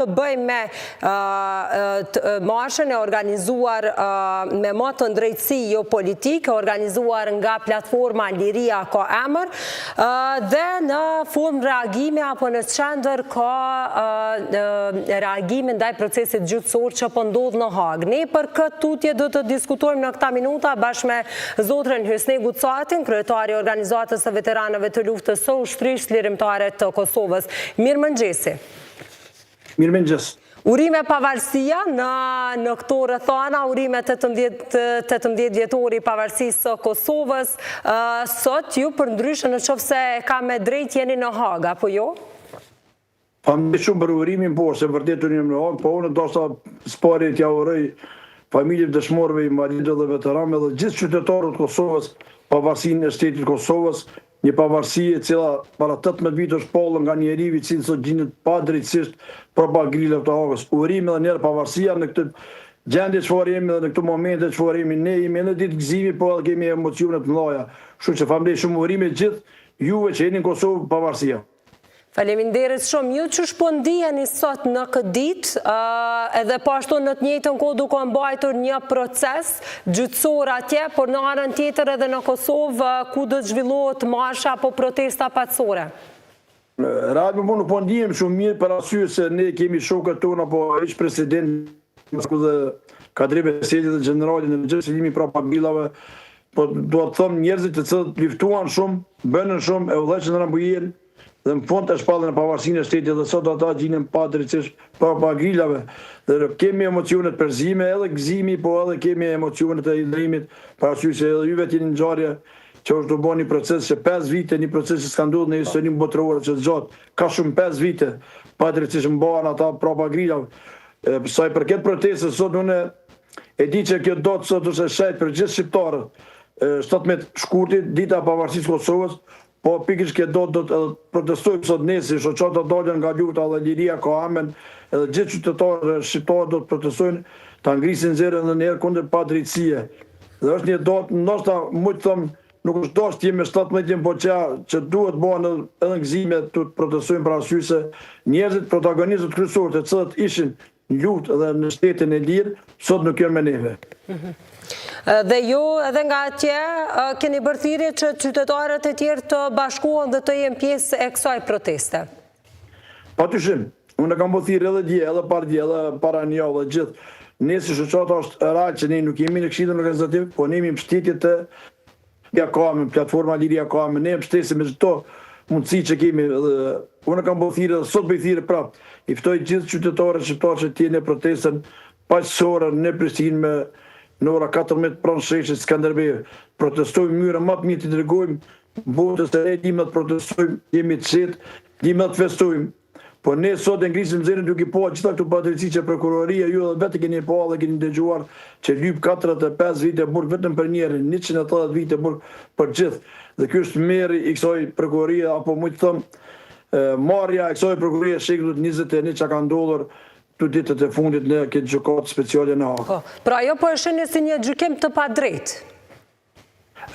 Të bëjë me marshin e organizuar me moton drejtësi jo politikë, e organizuar nga platforma Liria ka emër, dhe në formë reagimi apo në qendër ka reagimin ndaj procesit gjyqësor që po ndodh në Hagë. Ne për këtë tutje do të diskutojmë në këta minuta bashkë me zotrin Hysni Gucatin, kryetari i Organizatës së Veteranëve të Luftës së Ushtrisë Çlirimtare të Kosovës. Mirëmëngjesi. Mirëmëngjes. Urime pavarësia në në këto rrethana, urime 18 18 vjetori i pavarësisë së Kosovës. Sot ju përndryshe në qoftë se e kam me drejt jeni në Hagë, apo jo? Faleminderit shumë për urimin, po është e vërtetë unë jam në Hagë, po unë dashta s'pari t'ja uroj familjes dëshmorëve, invalidëve dhe veteranëve dhe gjithë qytetarëve të Kosovës pavarësinë e shtetit të Kosovës, Një pavarësi e cila para 18 vitesh është shpallur nga njeriu i cili sot gjindet padrejtësisht prapa grilave të Hagës. Urime edhe njëherë pavarësia në këtë gjendje çfarë jemi dhe në këto momente çfarë jemi ne jemi edhe ditë gëzimi po edhe kemi emocione të mëdha. Kështu që faleminderit shumë urime gjithë juve që jeni në Kosovë pavarësia. Faleminderit shumë. Ju qysh po ndiheni sot në këtë ditë, edhe po ashtu në të njëjtën kohë duke mbajtur një proces gjyqësor atje, por në anën tjetër edhe në Kosovë, ku do të zhvillohet marsha apo protesta paqësore? Real po nuk po ndihem shumë mirë për arsye se ne kemi shokët tonë apo ish president dhe Kadri Veseli dhe gjeneralin Rexhep Selimi prapa grilave, po dua të them njerëzit të cilët luftuan shumë, bënë shumë, e udhëheqën Rambujën, dhe në fund e shpallën pavarësinë e shtetit dhe sot ata gjinen padrejtësisht prapa grilave dhe kemi emocione të përzime edhe gëzimi po edhe kemi emocione të hidhërimit për arsye se edhe ju vetë jeni ngjarje që është tu bo një proces që 5 vite një proces që s'ka ndodhur në historinë botërore që zgjat kaq shumë 5 vite padrejtësisht mbahen ata prapa grilave. Sa i përket protestës sot unë e di që kjo datë sot është e shenjtë për gjithë shqiptarët. 17 shkurti, dita e pavarësisë së Kosovës, Po pikërisht këtë datë do të edhe protestojmë sot ne si shoqata Dalja nga lufta dhe Liria ka emër edhe gjithë qytetarët shqiptarë do të protestojnë ta ngrisin zërin edhe një herë kundër padrejtësie. Dhe është një datë ndoshta mund të them nuk është dashtë të jemi 17 po që që duhet bëhen edhe në gëzime të protestojmë për arsye se njerëzit protagonistët kryesorë të cilët ishin në luftë dhe në shtetin e lirë, sot nuk janë me neve. Mhm. Dhe ju edhe nga atje keni bërë thirrje që qytetarët e tjerë të bashkohen dhe të jenë pjesë e kësaj proteste. Pa dyshim, unë kam bërë thirrje edhe dje, edhe pardje, edhe para një javë dhe gjithë. Ne si shoqata është real që ne nuk jemi në këshillin organizativ, po ne jemi mbështetje të Liria ka emër, platforma Liria ka emër, ne e mbështesim me çdo mundësi që kemi dhe unë kam bërë thirrje dhe sot bëj thirrje prapë. I ftoj gjithë qytetarët shqiptarë që të jenë në protestën paqësore në Prishtinë me në ora 14 pranë sheshit Skënderbej. Protestojmë në mënyrën më të mirë të tregojmë botës se ne dimë të protestojmë, jemi të qetë, dimë të festojmë. Po ne sot e ngrisim zërin duke pa gjitha këto padrejtësi që prokuroria ju edhe vetë keni pa dhe keni dëgjuar që lyp 45 vite burg vetëm për njërin, 180 vite burg për gjithë. Dhe ky është tmerri i kësaj prokurorie apo mund të them marrja e kësaj prokurorie e shekullit 21 që ka ndodhur këto ditët e fundit në këtë gjykatë speciale në Hagë. Po, pra ju po e shihni si një gjykim të padrejtë.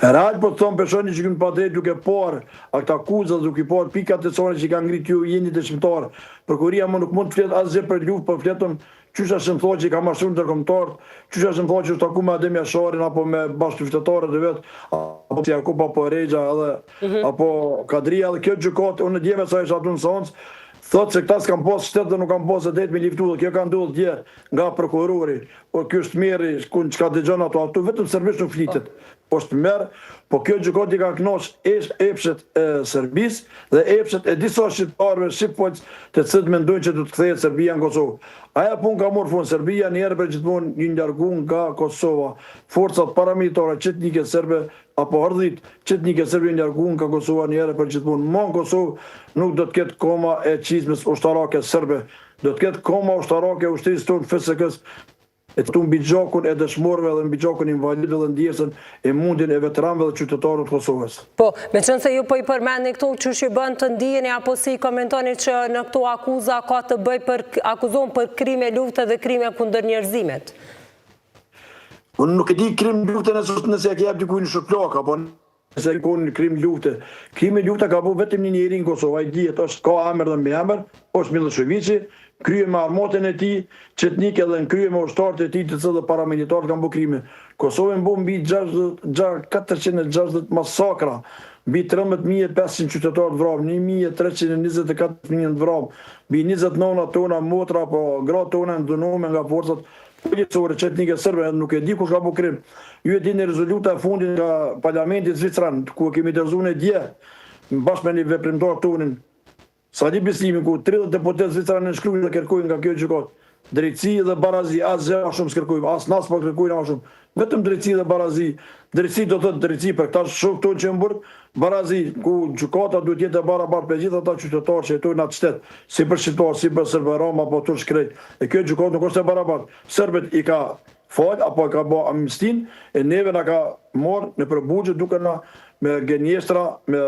Real po të them po e shoh një gjykim të padrejtë duke parë aktakuzat duke parë pikat e cone që i kanë ngritë ju jeni dëshmitar. Prokuroria më nuk mund të flet asgjë për luftë, po fletën qysh Hashim Thaçi ka mashtruar ndërkombëtarët, qysh Hashim Thaçi është taku me Adem Jasharin apo me bashkëluftëtarët e vet, apo si Jakup apo Rexha edhe mm -hmm. apo Kadria edhe kjo gjykatë unë dje me sa isha aty në seancë thotë se këta s'kan pas shtet dhe nuk kanë pas të drejtë me luftu dhe kjo ka ndodhur dje nga prokurori. Po ky është tmerri, ku çka dëgjon ato, ato vetëm serbisht nuk flitet. Po është tmerr, po kjo gjykatë i ka kënaq epshet e Serbisë dhe epshet e disa shqiptarëve shqipfolës të cilët mendojnë që do të kthehet Serbia në Kosovë. Ajo punë ka marrë fund, Serbia një herë për gjithmonë janë largu nga Kosova. Forcat paramilitare çetnike serbe apo hordhitë çetnike serbe janë largu nga Kosova një herë për gjithmonë. Më në Kosovë nuk do të ketë koma e çizmes ushtarake serbe. Do të ketë koma ushtarake e ushtrisë tonë FSK-së e tu mbi gjakun e dëshmorëve dhe mbi gjakun e invalidëve dhe ndjesën e mundin e veteranëve dhe qytetarëve të Kosovës. Po, meqenëse ju po i përmendni këto, qysh ju bën të ndiheni apo si i komentoni që në këto akuza ka të bëjë për akuzohen për krime lufte dhe krime kundër njerëzimit? Unë nuk e di krim lufte nëse nëse ja ke jap dikujt një shuplakë apo Se ka një krim lufte. Krime lufte ka bo vetëm një njeri në Kosovë, ai dihet, është ka emër dhe mbiemër, është Millosheviqi. krye me armatën e tij çetnike dhe në krye me ushtarët e tij të cilët dhe paramilitarët kanë bo krime. Kosovë janë bo mbi 460 masakra, mbi 13.500 qytetarë të vramë, 1324 fëmijë të vramë, mbi 20 nona tona, motra apo gratë tona janë dhunume nga forcat policore çetnike serbe, edhe nuk e di kush ka bo krim. Ju e dini rezoluta e fundit nga Parlamenti zviceran, ku e kemi dorëzuar ne dje, bashkë me një veprimtar tonin, Sali Bislimi, ku 30 deputetë zviceranë nënshkruajnë dhe kërkojnë nga kjo gjykatë drejtësi dhe barazi, asgjë më shumë s'kërkojmë, as na s'po kërkojmë më shumë. Vetëm drejtësi dhe barazi. Drejtësi do të thotë drejtësi për këta shokë tonë që janë në burg, barazi ku gjykata duhet të jetë e barabartë për gjithë ata qytetarë që jetojnë në atë shtet, si për shqiptarë, si për serbë, romë apo turq krejt. E kjo gjykatë nuk është e barabartë. Serbët i ka fal apo e ka bë amnistinë e neve na ka marrë nëpër burgje duke na me gënjeshtra, me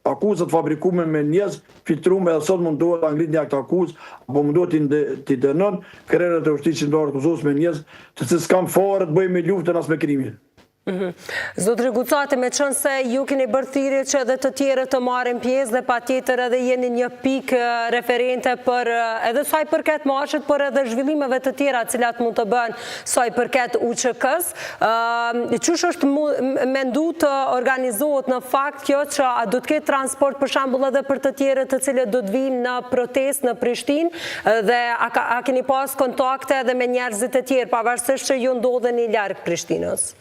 akuza të fabrikume me njerëz filtrume edhe sot mundohet ta ngrit një akt akuzë apo mundohet t'i dënon krerët e ushtrisë çlirimtare të Kosovës me njerëz të cilët s'kanë fare të bëjnë me luftën as me krimin. Mhm. Zotri Gucati, meqenëse ju keni bërë thirrje që edhe të tjerët të marrin pjesë dhe patjetër edhe jeni një pikë referente për edhe sa i përket marshit, por edhe zhvillimeve të tjera cilat mund të bëhen sa i përket UÇK-së, Qysh është mendu të organizohet në fakt kjo që a do të ketë transport për shembull edhe për të tjerët të cilët do të vijnë në protestë në Prishtinë dhe a keni pas kontakte edhe me njerëzit e tjerë, pavarësisht që ju ndodheni larg Prishtinës?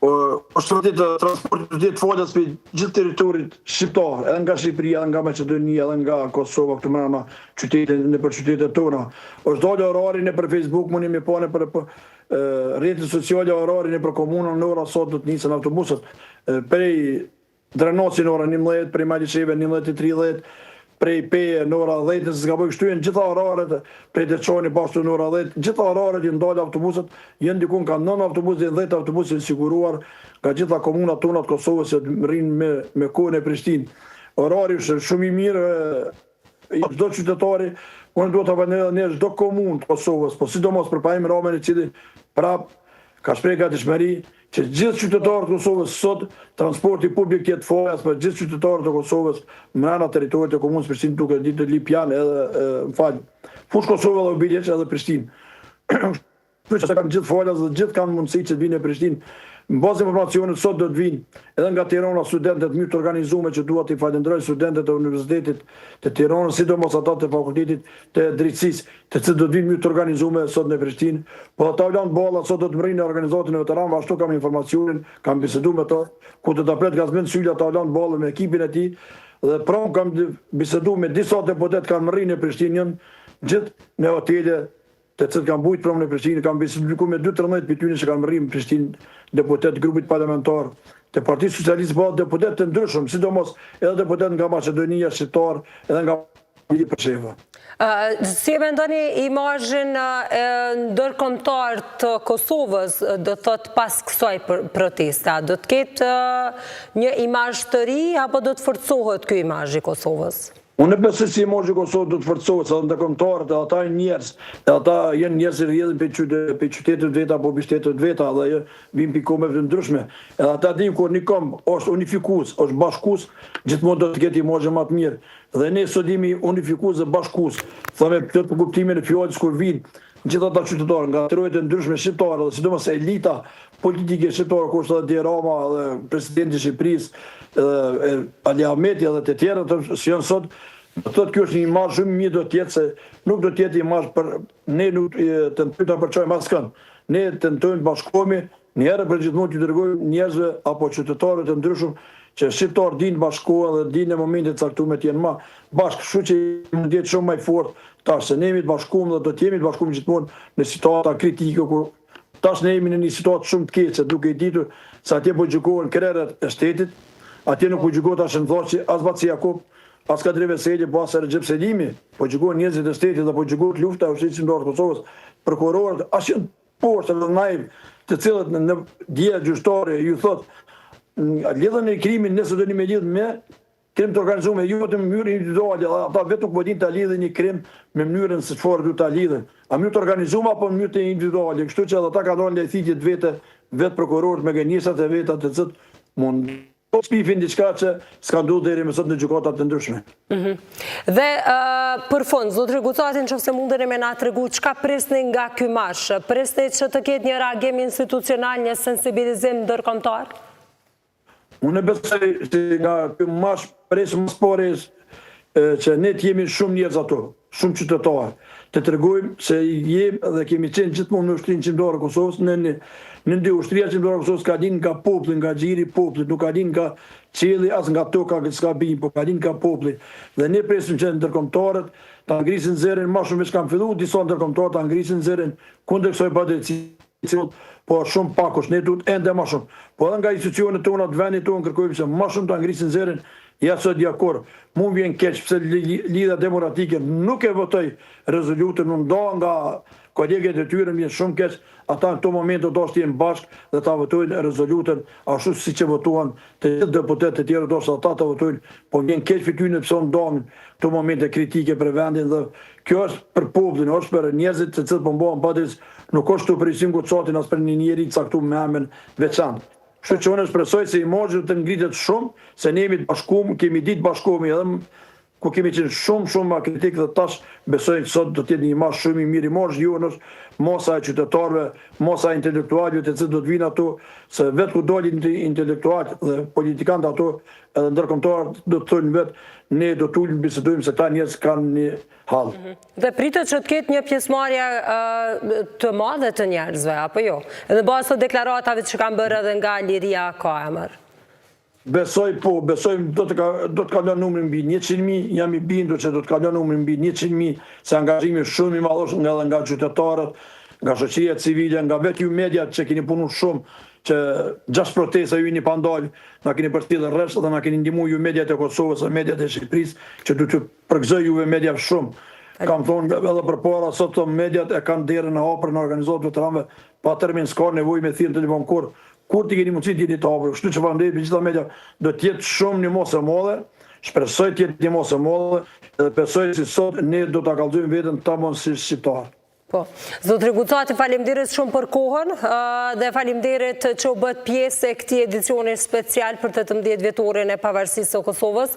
Është vërtet transporti do të jetë falas për gjithë territorit shqiptar, edhe nga Shqipëria, edhe nga Maqedonia, edhe nga Kosova, këtu mrena qytete, nëpër qytetet tona. Është dalë orari nëpër Facebook, mundni me pa nëpër rrjetet sociale orari nëpër komuna në ora sa do të nisën autobusët. Prej Drenaci në ora 11, prej Malisheve 11:30, prej Peje në ora 10, nëse s'gaboj kështu janë gjitha oraret, prej Deçani po ashtu në ora 10, gjitha oraret janë dalë autobusët, janë dikun ka 9 autobusë deri 10 autobusë janë siguruar nga gjitha komunat tona të Kosovës që të mrrijnë me me kohë në Prishtinë. Orari është shumë i mirë, çdo qytetari, unë duhet ta falënderoj edhe një çdo komunë të Kosovës, po sidomos për Përparim Ramën i cili prap ka shpreh gatishmëri që gjithë qytetarët e Kosovës sot transporti publik të jetë falas për gjithë qytetarët e Kosovës mrena territorit të komunës Prishtinë duke ditur Lipjan edhe më fal Fushë Kosovë edhe Obiliq edhe Prishtinë. Kështu që kanë gjithë falas dhe gjithë kanë mundësi që të vinë në Prishtinë. Në bazë informacionit sot do të vinë edhe nga Tirana studentët mirë të organizuar që dua t'i falënderoj studentët e Universitetit të Tiranës, sidomos ata të Fakultetit të Drejtësisë, të cilët do të vinë mirë të organizuar sot në Prishtinë. Po dhe Taulant Balla sot do të mrrijë në organizatën e veteranëve, ashtu kam informacionin, kam biseduar me to, ku do ta pret Gazmend Syla Taulant Balla me ekipin e tij dhe pra kam biseduar me disa deputetë kanë mrri në Prishtinë, janë gjithë në hotele të cilët kanë bujt prom në Prishtinë, kam biseduar diku me 2-13 prej tyre që kanë mrri në Prishtinë deputetë të grupit parlamentar të Partisë Socialiste, po edhe deputetë të ndryshëm, sidomos edhe deputetë nga Maqedonia shqiptar, edhe nga Presheva. Si e mendoni imazhin ndërkombëtar të Kosovës, do të thotë pas kësaj proteste, do të ketë një imazh të ri apo do të forcohet ky imazh i Kosovës? Unë besoj se imazhi i Kosovës do të forcohet, se edhe ndërkombëtarët, edhe ata janë njerëz, edhe ata janë njerëz që rrjedhin prej qytet, prej qyteteve të veta apo prej shteteve të veta dhe vijnë prej kombeve të ndryshme. Edhe ata dinë kur një komb është unifikues, është bashkues, gjithmonë do të ketë imazhin më të mirë. Dhe ne sot jemi unifikues dhe bashkues, thënë plot kuptimin e fjalës kur vijnë gjithë ata qytetarë nga trojet e ndryshme shqiptare dhe sidomos elita politike shqiptare ku është edhe Edi Rama dhe presidenti i Shqipërisë edhe Ali Ahmeti edhe të tjerët që janë sot, do të thotë ky është një imazh shumë i mirë do të jetë se nuk do të jetë imazh për ne nuk tentojmë ta përçajmë askënd. Ne tentojmë të bashkohemi një herë për gjithmonë t'ju tregojmë njerëzve apo qytetarëve të ndryshëm që shqiptarët dinë të bashkohen dhe dinë në momente të caktuara të jenë më bashkë, kështu që mund të jetë shumë më i fortë tash se ne jemi të bashkuar dhe do të jemi të bashkuar gjithmonë në situata kritike kur tash ne jemi në një situatë shumë të keqe duke i ditur se atje po gjykohen krerët e shtetit, atje nuk po gjykohet Hashim Thaçi, as Baci Jakup, as Kadri Veseli, po as Rexhep Selimi, po gjykohen njerëzit e shtetit dhe po gjykohet lufta e Ushtrisë Çlirimtare të Kosovës, prokurorët, as janë poshtër dhe naiv, të cilët në dje gjyqtari ju thotë lidhën e krimin nëse doni me lidh me krim të organizuar me ju vetëm në mënyrë individuale dhe ata vetë nuk po dinë ta lidhin një krim me mënyrën se çfarë duhet ta lidhin. A mënyrë të organizuar apo në mënyrë të individuale, kështu që edhe ata kanë dalë në lajthitje të vete, vetë prokurorët me gënjeshtrat e veta të cilët mund. shpifin diçka që s'ka ndodhur deri më sot në gjykata të ndryshme. Mhm. Dhe për fund, zotri Gucati, në qoftë se mundeni me na tregu, çka prisni nga ky marsh? Prisni që të ketë një reagim institucional, një sensibilizim ndërkombëtar? Unë besoj se nga ky marsh pres më së pari që ne të jemi shumë njerëz ato, shumë qytetarë, të tregojmë se jemi dhe kemi qenë gjithmonë me Ushtrinë Çlirimtare të Kosovës, në një në dy Ushtria Çlirimtare e Kosovës ka lind nga populli, nga gjiri i popullit, nuk ka lind nga qielli as nga toka s'ka bimë, po ka lind nga populli. Dhe ne presim që ndërkombëtarët ta ngrisin zërin më shumë veç kanë filluar disa ndërkombëtarë ta ngrisin zërin kundër kësaj padrejtësie. Po shumë pak është, ne duhet ende ma shumë. Po edhe nga institucionet tona të vendit tonë kërkojmë që ma shumë ta ngrisin zërin, ja sot ja kurrë. Mu më vjen keq pse Lidhja Demokratike nuk e votoi rezolutën, u nda nga kolegët e tyre, më vjen shumë keq, ata në këto momente do dashtë të jenë bashkë dhe ta votojnë rezolutën ashtu siç e votuan të gjithë deputetët e tjerë, do dashtë ata ta votojnë, po më vjen keq për tyne pse u ndanë në këto momente kritike për vendin dhe kjo është për popullin, është për njerëzit të cilët po mbahen padrejtësisht Nuk është këtu për Isim Gucatin as për një njeri të caktuar me emër veçantë. Kështu që unë shpresoj se imazhi do të ngritet shumë, se ne jemi të bashkuar, kemi ditë bashkohemi edhe ku kemi qenë shumë shumë më kritik dhe tash besoj sot do të jetë një imazh shumë i mirë, imazhi jonë është masa e qytetarëve, masa e intelektualëve të cilët do të vinë ato, se vetë ku dalin intelektualët dhe politikanët ato edhe ndërkombëtarët do të thonë vetë ne do të ulemi bisedojmë se këta njerëz kanë një hall. Mhm. Dhe pritet që të ketë një pjesëmarrje të madhe të njerëzve, apo jo? Edhe në bazë të deklaratave që kanë bërë edhe nga Liria ka emër. Besoj po, besoj do të do të kalon numrin mbi 100.000, jam i bindur që do të kalon numrin mbi 100.000, se angazhimi është shumë i madh është nga edhe nga qytetarët, nga shoqëria civile, nga vetë ju mediat që keni punu shumë, që gjashtë protesta ju jeni pa ndalë, na keni përcjellë rresht dhe na keni ndihmu ju mediat e Kosovës dhe mediat e Shqipërisë, që du të përgëzoj juve media shumë. Kam thonë edhe përpara, sot të mediat e kanë derën e hapur në organizatë veteranëve, pa termin s'ka nevojë me thirrë në telefon kur, kur t'i keni mundësi të jeni të hapur. Kështu që faleminderit për gjitha media, do të jetë shumë një masë e madhe, shpresoj të jetë një masë e madhe dhe besoj se sot ne do ta kallzojmë veten tamam si shqiptar. Po. Zotri Gucati, faleminderit shumë për kohën dhe faleminderit që u bëtë pjesë e këtij edicioni special për 18 vjetorin e pavarësisë së Kosovës.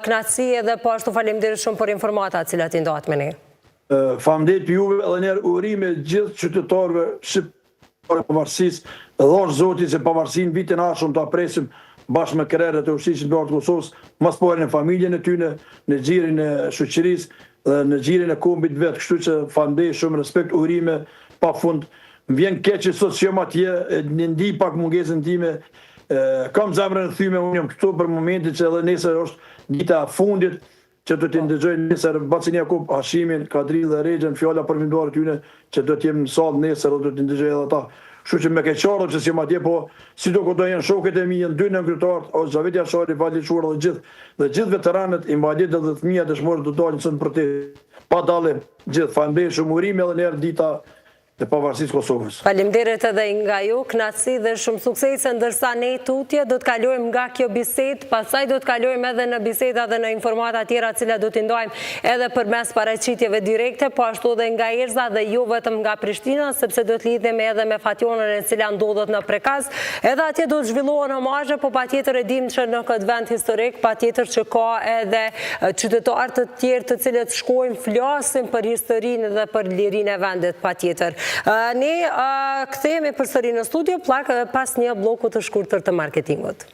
Kënaqësi edhe po ashtu faleminderit shumë për informatat të cilat i ndatë me ne. Faleminderit juve edhe njëherë urime gjithë qytetarëve shqiptarë pavarësisë, dhashtë Zoti që pavarësinë vitin e ardhshëm ta presim bashkë me krerët e Ushtrisë Çlirimtare të Kosovës, më së pari në familjen e tyne, në gjirin e shoqërisë dhe në gjirin e kombit vet, kështu që faleminderit shumë, respekt, urime pa fund. Më vjen keq që sot s'jam atje, e ndij pak mungesën time, kam zemrën e thyme, unë jam këtu për momentin që edhe nesër është dita e fundit, që do t'i ndëgjoj nesër Bacën Jakup, Hashimin, Kadrin dhe Rexhën, fjala përfundimtare e tyne që do të jem në sallë nesër dhe do t'i ndëgjoj edhe ata. Kështu që me keqardhje që s'jam atje, po sido ku do jenë shokët e mi, janë dy nënkryetarët, o Xhavit Jashari, Fadil Shura dhe gjithë dhe gjithë veteranët, invalidët dhe fëmijët dëshmorët do dalin sot në protestë. Pa dallim, gjithë. Faleminderit shumë, urime edhe një herë dita e pavarësisë së Kosovës. Faleminderit edhe nga ju, kënaqësi dhe shumë suksese, ndërsa ne tutje do të kalojmë nga kjo bisedë, pastaj do të kalojmë edhe në biseda dhe në informata tjera të cilat do t'i ndajmë edhe përmes paraqitjeve direkte, po ashtu edhe nga Erza dhe jo vetëm nga Prishtina, sepse do të lidhemi edhe me Fatjonën e cila ndodhet në Prekaz. Edhe atje do të zhvillohen homazhe, po patjetër e dimë që në këtë vend historik, patjetër që ka edhe qytetarë të tjerë të cilët shkojnë, flasin për historinë dhe për lirinë e vendit patjetër. Ne kthehemi përsëri në studio, plak, pas një blloku të shkurtër të marketingut.